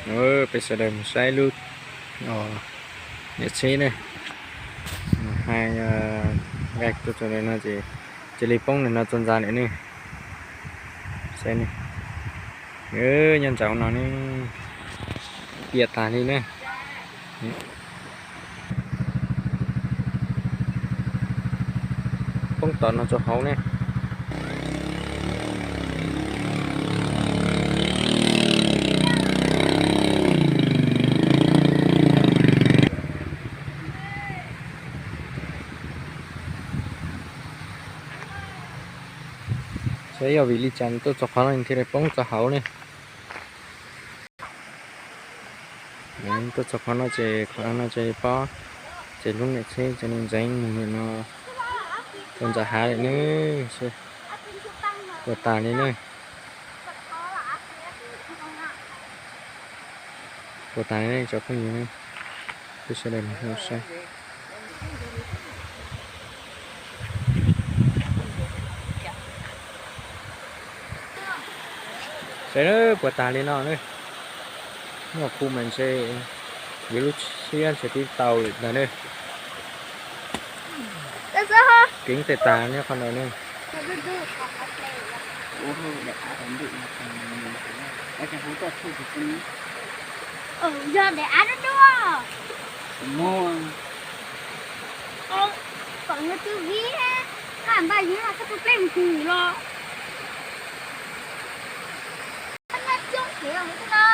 Peb sawv daws mus saib lub niam tsheb ne, hais nqaij tuaj txog no ces cia li poob ntawm no txog ntxa lawm ne. Saib ne, nyob ntawm no ne, piam tag li ne. Poob tom no rau hauv ne. Saib yog vim li cas tuaj txog qhov no thiaj li poob txog hauv ne. Tuaj txog qhov no ces qhov no ces pob, ces lub niam tsheb ces nws ntxeev mus nim no rau ntxa hav lawm ne. Puas tas li ne. Puas tas li ne cov phooj ywg ne. Peb sawv daws mus saib. Saib puas tas li no ne. Nyob khu mas ntshe yuav lub siab ntshe twb tau ntag ne. Keev tes tas nyob qhov ntawd ne. Yog daim av dub dub. Kom yog tus viv, npaj yus no koj tus plej mus hwm los. Nyob coob thiab no,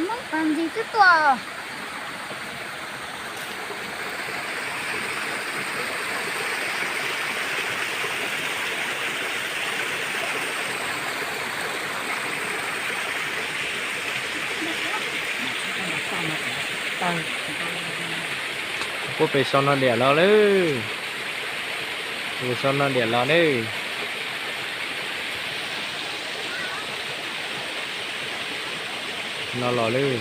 muab pas ntsis twb tuaj. Puab pem sau no diam los lawm. Pem sau no diam los lawm. No los lawm.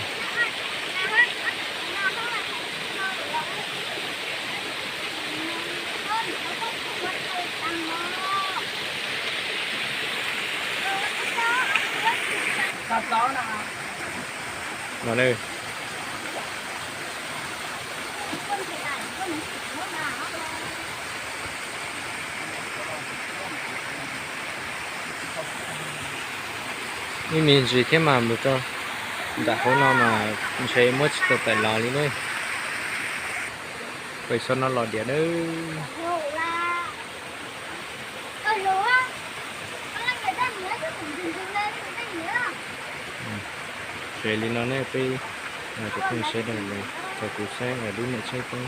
No ne. Ib me ntsis thiab mas mus rau nram hauv no mas ntshe muab tsis tau tawm los li ne. Pem sau no los diam nawb. Ces li no ne peb cov phooj ywg sawv daws los txog kuv saib lub niam tsheb poob,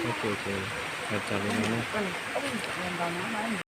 ces ces hais txog li no ne.